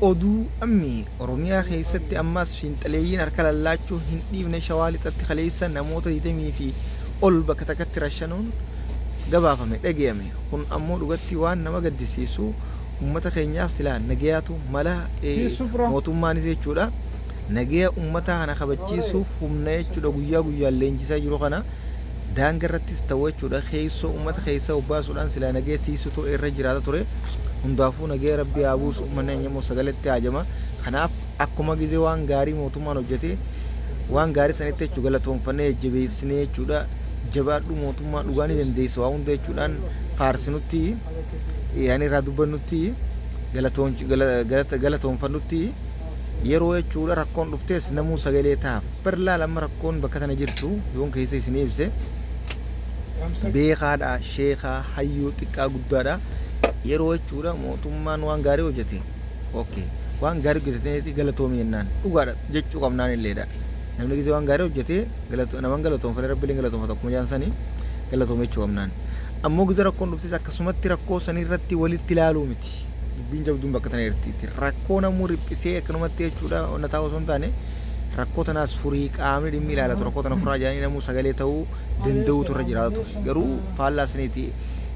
Oduu Ammee Oromiyaa keessatti ammas fiinxaleeyyiin harka lallaachuu hin dhiifne. Shawaa Lixatti kaleessa namoota 20 fi ol bakka takkatti rashanuun gabaafame dhagayame. Kun ammoo dhugatti waan nama gaddisiisu. Ummata keenyaaf silaa nagayaatu mala. Peace, bro. Mootummaanis jechuudha nagaya ummataa kana kabachiisuuf humna jechuudha guyyaa guyyaan leenjisaa jiru kana daanga irrattis ta'u jechuudha keessoo ummata keessaa obbaasuudhaan silaa nagaya tiisutu irra jiraata ture. Hundaafuu nagaya Rabbi haa buusu. Ummanni keenya immoo sagaletti haajama. Kanaaf akkuma gizee waan gaarii mootummaan hojjete, waan gaarii sanitti jechuu galatoonfannee, jajjabeessinee jechuudha, jabaadhu mootummaa, dhugaa ni dandeessa waa hunda jechuudhaan faarsinutti, yaani irraa dubbannutti, galatoonfannutti, yeroo jechuudha rakkoon dhuftes namuu sagalee taaf. Bar laal, amma rakkoon bakka tana jirtu yoon keessa isinii ibse, beekaadha, sheekaa, hayyuu, xiqqaa guddaadha, yeroo jechuudha mootummaan waan gaarii hojjete, okay, waan gaarii hojjete galatoomi jennaan, dhugaadha jechuu qabnaan illeedha. Namni gisee waan gaarii hojjete naman galatoonfate, Rabbileen galatoonfata akkuma jaan sanii, galatoome jechuu qabnaan. Ammoo gisee rakkoon dhuftes akkasumatti rakkoo sanii irratti walitti ilaaluu miti. Dubbiin jabduun bakka tana jirti. Rakkoo namuu riphisee akkanumatti jechuudha onna taa'u osoo hin taane, rakkoo tanaas furii, qaamni dhimmi ilaalatu rakkoo tana furaa jedhanii namuu sagalee ta'uu danda'uutu irra jiraata ture. Garuu faallaa saniiti.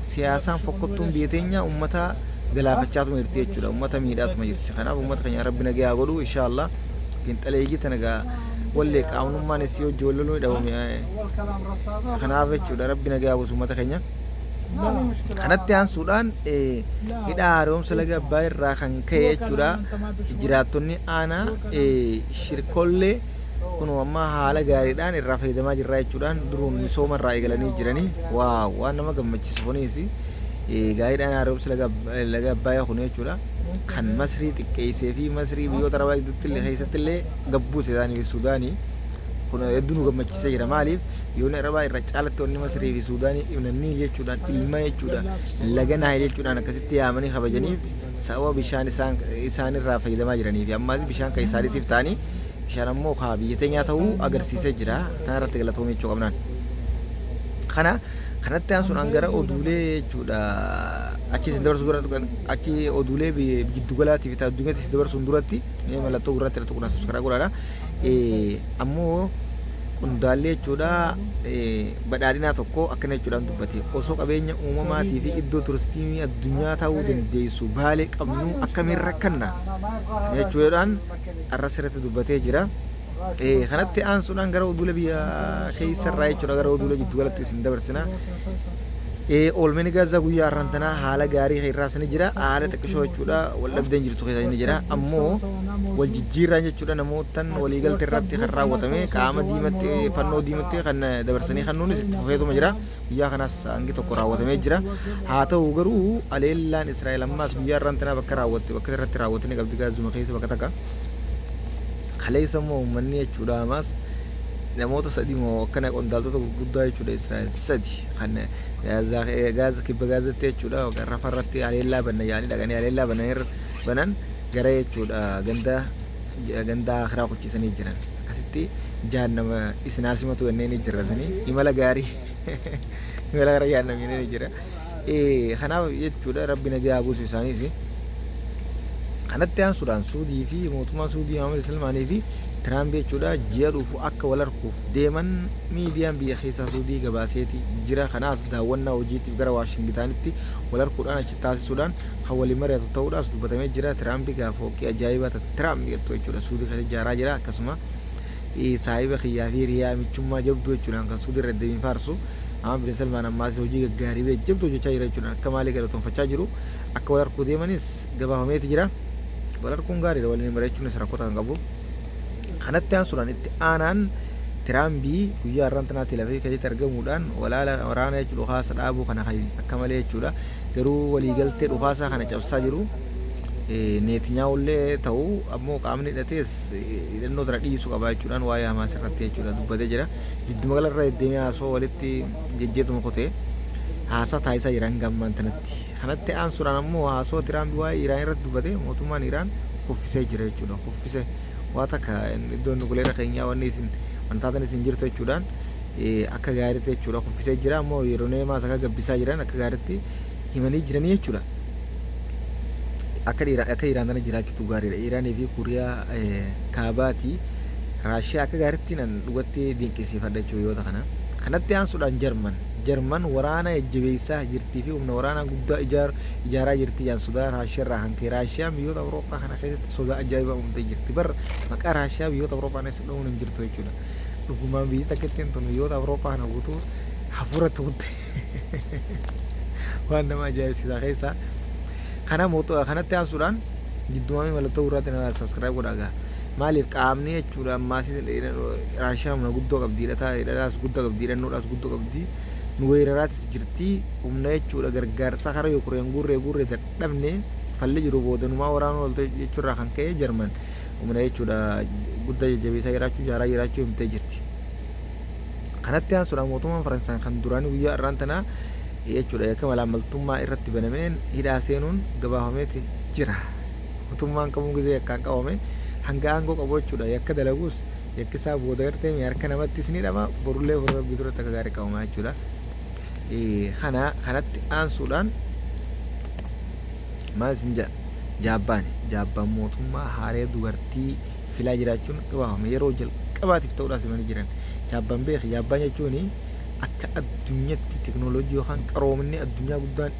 Siyaasaan fokkottuun biyya teenya ummata galaafachaatuma jirti jechuudha. Ummata miidhaatuma jirti. Kanaaf ummata keenya Rabbi nagaa haa godhu, inshaallah. Fiinxaleeyyii tana gaa wallee qaamnummaan isii hojii wal loluu ni dhabame. Kanaaf jechuudha Rabbi nagaa haa buusu ummata keenya. Kanatti aansuudhaan hidha haaromsa laga Abbaa irraa kan ka'e jechuudha jiraattonni aanaa Shirkollee kunoo amma haala gaariidhaan irraa fayyadamaa jirraa jechuudhaan duruun misooma irraa eegalanii jiranii. Waaw, waan nama gammachiisu. Kunis gaariidhaan haaromsi laga Abbaayyaa kun jechuudha kan Masrii xiqqeessee fi Masrii biyyoota Arabaa gidduutti illee keessatti illee gabbuuse isaanii fi Suudaanii. Kun hedduu nu gammachiisee jira. Maaliif? Biyyoonni Arabaa irra caalatti wanni Masrii fi Suudaanii ibna Niil jechuudhaan, ilma jechuudha laga Naayil jechuudhaan akkasitti yaamanii kabajaniif sababa bishaan isaan isaanirraa fayyadamaa jiranii fi ammaas bishaan kan isaaniitiif ta'anii, bishaan ammoo kaa biyya teenyaa ta'uu agarsiisee jira. Tana irratti galatoomii jechuu qabnaan. Kana kanatti aansuudhaan gara oduulee jechuudha achi isin dabarsuu dura, achi oduulee giddugalaatii fi addunyaatti isin dabarsuun duratti, mee mallattoo gurraatti irratti tuquudhaan subscribe godhaadha. Ammoo qondaalli jechuudha badhaadhinaa tokko akkana jechuudhaan dubbate: osoo qabeenya uumamaatii fi iddoo turistii addunyaa ta'uu dandeessu Baalee qabnu akkamiin rakkanna jechuudhaan har'a sirriitti dubbatee jira. Kanatti aansuudhaan gara oduulee biyya keessarraa jechuudha gara oduulee giddugalatti isin dabarsina. Oolmeen Gaazaa guyyaa har'aan tanaa haala gaarii irraas ni jira. Haala xiqqishoo jechuudha wal dhabdeen jirtu keessa ni jira. Ammoo wal jijjiirraan jechuudha namootan waliigalte irratti kan raawwatame qaama diimatti, fannoo diimatti kan dabarsanii kennuunis itti fufeetuma jira. Guyyaa kanaas hangi tokko raawwatamee jira. Haa ta'u garuu aleellaan Israa'el ammaas guyyaa har'aan tanaa bakka raawwatte bakka irratti raawwatte ni qabdi Gaazuma keessa bakka takka. Kaleessa immoo uummanni jechuudha ammaas namoota sadi moo akkana qondaaltota gurguddaa jechuudha Israa'el sadi kan Gaazaa, Gaaza, kibba Gaazatti jechuudha Rafa irratti haleellaa banna yaa'anii dhaqanii haleellaa banan gara jechuudha ganda ganda akiraa kuchisanii jiran. Akkasitti jahannama isinaa simatu jennee ni jirra sanii, imala gaarii, imala gara jahannam jennee ni jira. Kanaaf jechuudha Rabbi nagaa buusu isaaniis. Kanatti aansuudhaan Suudii fi mootummaa Suudii Muhammad Salmaanii fi Tiraamp jechuudha ji'a dhufu akka wal arguuf deeman miidiyaan biyya keessaa Suudii gabaaseeti jira. Kanaas daawwannaa hojiitiif gara Waashingitaanitti wal arguudhaan achi taasisuudhaan kan waliin mari'atu ta'uudhaas dubbatamee jira. Tiraamp gaafa fooqii ajaa'ibaa ta Tiraamp jettu jechuudha Suudii keessa ijaaraa jira. Akkasuma saahiba kiyyaa fi hiriyaa michummaa jabduu jechuudhaan kan Suudii irra deebiin faarsu Muhammad bin Salmaan ammaas hojii gaggaarii fi jabduu hojjechaa jira jechuudhaan akka malee galatoonfachaa jiru. Akka wal arguu deemanis gabaafameeti jira. Wal arguun gaariidha, waliin mari'achuunis rakkoo kan qabu. Kanatti aansuudhaan itti aanaan Tiraambii guyyaa har'aan tanaatti lafee keessatti argamuudhaan walaala waraana jechuudha dhukaasa dhaabuu kana akka malee jechuudha garuu waliigaltee dhukaasaa kana cabsaa jiru. Neetinyaahullee ta'u ammoo qaamni hidhatees hidhannoo tana dhiisuu qaba jechuudhaan waa'ee Hamaas irratti jechuudha dubbatee jira. Jidduma galarra deddeemee haasoo walitti jejjeetuma kutee haasaa taasisaa jira hanga ammaan tanatti. Kanatti aansuudhaan ammoo haasoo Tiraamp waa'ee Iraan irratti dubbate mootummaan Iraan kuffisee jira jechuudha. Kuffise, waa takka iddoon nukuleera keenyaa wanni isin wantaatan isin jirtu jechuudhaan akka gaariitti jechuudha kuffisee jira. Ammoo yeroo neemaas akka gabbisaa jiran akka gaariitti himanii jiranii jechuudha. Akka dhiira akka Iraan tana jiraachuutu gaariidha. Iraanii fi Kuuriyaa Kaabaati. Raashiyaa akka gaariitti nan dhugatti dinqisiifadha jechuudha biyyoota kana. Kanatti aansuudhaan Jarman. Jarman waraana jajjabeessaa jirtii fi humna waraanaa guddaa ijaaraa jirti jaan sodaa Raashiyaa irraa kan ka'e. Raashiyaan biyyoota Awurooppaa kana keessatti sodaa ajaa'ibaa uumtee jirti. Bar maqaa Raashiyaa biyyoota Awurooppaa keessa dha'uun hin jirtu jechuudha. Dhugumaan biyyi takkittiin tun biyyoota Awurooppaa kana guutuu hafuura tuutte. Waan nama ajaa'ibsiisaa keessaa. Kana kanatti aansuudhaan jidduumamee mallattoo gurraatti na subscribe godhaa gaa. Maaliif qaamni jechuudha ammaas Raashiyaa humna guddoo qabdi, hidhataa hidhataas guddoo qabdi, hidhannoodhaas guddoo qabdi. Nu weeraraatis jirti, humna jechuudha gargaarsa kara Yukureen guurree guurree dadhabne falli jiru boodanumaa waraanuu oolte jechuurraa kan ka'e Jarman humna jechuudha guddaa jajjabeessaa jiraachuu ijaaraa jiraachuu himtee jirti. Kanatti aansuudhaan mootummaan Faransaay kan duraanii guyyaa har'aan tanaa jechuudha yakka malaammaltummaa irratti banameen hidhaa seenuun gabaafameeti jira. Mootummaan kamuu gizee yakkaan qabame hanga aangoo qabu jechuudha yakka dalaguus yakki isaa booda gartee harka namattis ni hidhama, borullee fuula Rabbii duratti akka gaarii qabama jechuudha. Kana kanatti aansuudhaan maal isin jedha, Jaabbaani Jaabbaan mootummaa haaree dubartii filaa jiraachuun gabaafame, yeroo jalqabaatiif ta'uudhaas himanii jiran. Jaabbaan beeki, Jaabbaan jechuun akka addunyatti teknooloojii yookaan qaroominni addunyaa guddaan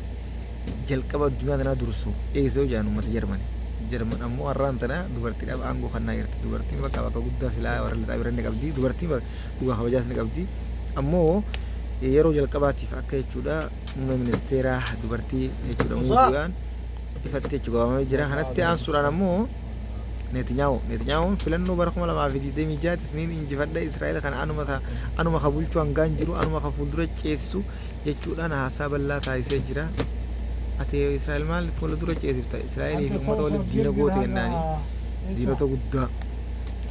jalqaba addunyaa tanaa dursu eessa yoo jedhan uummata Jarmani. Jarman ammoo har'aan tana dubartiidhaaf aangoo kannaa jirti. Dubartiin bakka bakka guddaa silaa warra lixaa bira ni qabdi. Dubartiin dhugaa kabajaas ni qabdi. Ammoo yeroo jalqabaatiif akka jechuudha muummee ministeeraa dubartii jechuudha muuduudhaan ifatti jechuudha gabaafamee jira. Kanatti aansuudhaan ammoo Netanyahu. Netanyahuun filannoo bara 2026 isiniin injifadha, Israa'el kana anuma anuma ka bulchu hangaan jiru anuma ka fuuldura ceesisu jechuudhaan haasaa bal'aa taasisee jira. Ati Israa'el maal fuuldura ceesifta? Israa'elii fi uummata walitti diina goote jennaani diinota guddaa.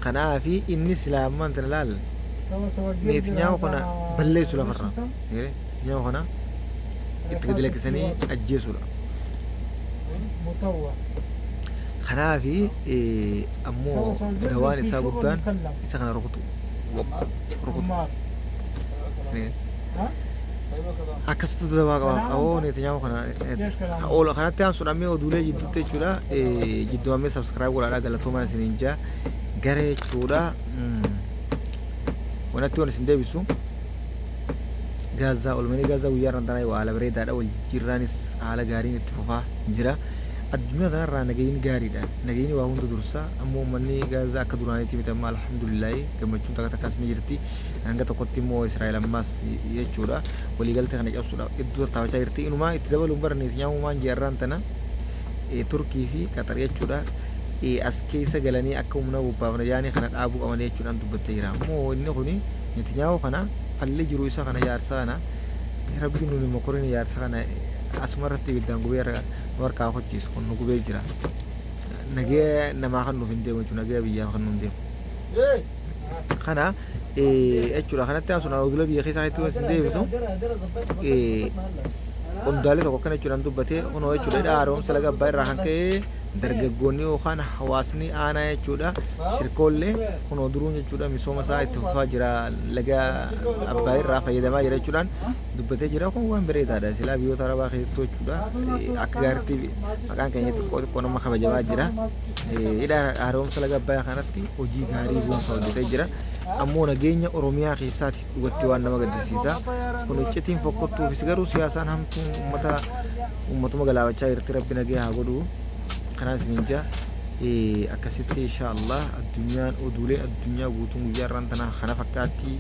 Kanaafi inni silaa ammaan tana laal Netanyahu kana balleessu lafarraa. Netanyahu kana itti gadi lakkisanii ajjeesuudha. Kanaafi ammoo dawaan isaa guddaan isa kana rukutu. Rukutu. Akkasitti dawaa qaba. Awoo Netanyahu kana oola kanatti aansuudhaan mee oduulee jidduutti jechuudha. Jidduummee subscribe godhaadhaa, galatoomaa isiniin jaa gara jechuudha. Wanatti waan isin deebisu Gaazaa olmanii Gaazaa guyyaa irraan tanaa haala bareedaadha, wal jijjiirraanis haala gaariin itti fufaa jira. Addunyaa kanarraa nagayni gaariidha. Nagayni waa hunda dursa. Ammoo uummanni Gaazaa akka duraaniitti miti amma, alhamdulillaahi, gammachuun takka takkaas ni jirti. Hanga tokkotti immoo Israa'el ammaas jechuudha waliigaltee kana cabsuudhaaf hedduu tattaafachaa jirti. Inumaa itti dabaluun bara Netanyaahuu maan jeerraan tana Turkii fi Qaxar jechuudha as keessa galanii akka humna bobbaafna yaanii kana dhaabuu qaban jechuudhaan dubbattee jira. Ammoo inni kuni Netanyaahuu kana falli jiru isa kana jaarsa kana Rabbiin nuni mokorin jaarsa kana asuma irratti ibiddaan gubee nu harkaa kochiisu, kun nu gubee jira. Nagaya namaa kan nuuf hin deemu jechuudha, nagaya biyyaa kan nuuf hin deemu. Kana jechuudha kanatti aansuun odula biyya keessaa keessatti isin deebisu qondaalli tokko akkana jechuudhaan dubbatee kunoo jechuudha hidha haaromsa laga Abbaa irraa kan ka'e dargaggoonni yookaan hawaasni aanaa jechuudha shirkoollee kunoo duruun jechuudha misooma isaa itti fufaa jira, laga Abbaa irraa fayyadamaa jira jechuudhaan dubbatee jira. Kun waan bareedaadha. Silaa biyyoota arabaa keessattuu jechuudha akka gaariitti maqaan keenya xiqqoo xiqqoo nama kabajamaa jira. Hidha haaromsa laga Abbayaa kanatti hojii gaarii boonsaa hojjetee jira. Ammoo nageenya Oromiyaa keessaati dhugatti waan nama gaddisiisa. Kun iccitiin fokkottuufis garuu siyaasaan hamtuun uummata uummatuma galaafachaa jirti. Rabbi nagaya haa godhu. Kanaan isiniin jaa. Akkasitti insha Allah addunyaan oduuleen addunyaa guutuun guyyaa irraan tanaa kana fakkaatti.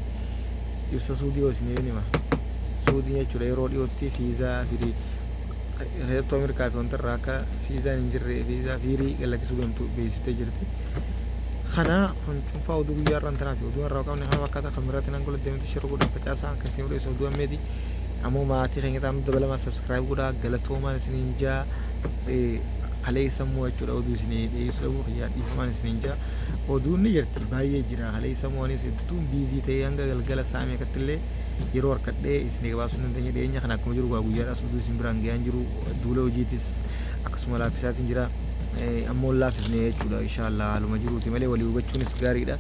Ibsa Suudii hoo isiniif hima. Suudiin jechuudha yeroo dhiyootti fiizaa firii keessattuu Ameerikaa fi wanta irraa akka fiizaan hin jirre fiizaa fiirii gad lakkisuu deemtu beeksiftee jirti. Kana kun cuunfaa oduu guyyaa irraan tanaati. Oduu irraa qabne kana fakkaata, kan biraatti nan gola deemtu share godhaa, facaasaa, kan isin odeessu oduu ammeeti. Ammoo maatii keenya ta'an dabalamaa subscribe godhaa, galatoomaan isiniin jaa. Kaleessa immoo jechuudha oduu isinii dhiyeessuu dhabuu kiyyaa dhiifamaan isiniin jaa. Oduun ni jirti, baay'ee jira. Kaleessa immoo anis hedduun busy ta'ee hanga galgala sa'a meeqatti illee yeroo harkadhee isinii gabaasuu hin dandeenye. Dhiyeenya kana akkuma jiru guyyaadhaas oduu isin biraan ga'aan jiru, duula hojiitis akkasuma laaffisaatiin jira. Ammoo hin laaffifne jechuudha, inshaallah haaluma jiruuti malee walii hubachuunis gaariidha.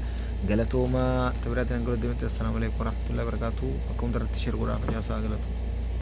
Galatoomaa, tabiraatiin hanga deemte, assalaamu alaikum warahmatullahi wabarakatuh. Akka hundarratti share godhaa, facaasaa, galatu.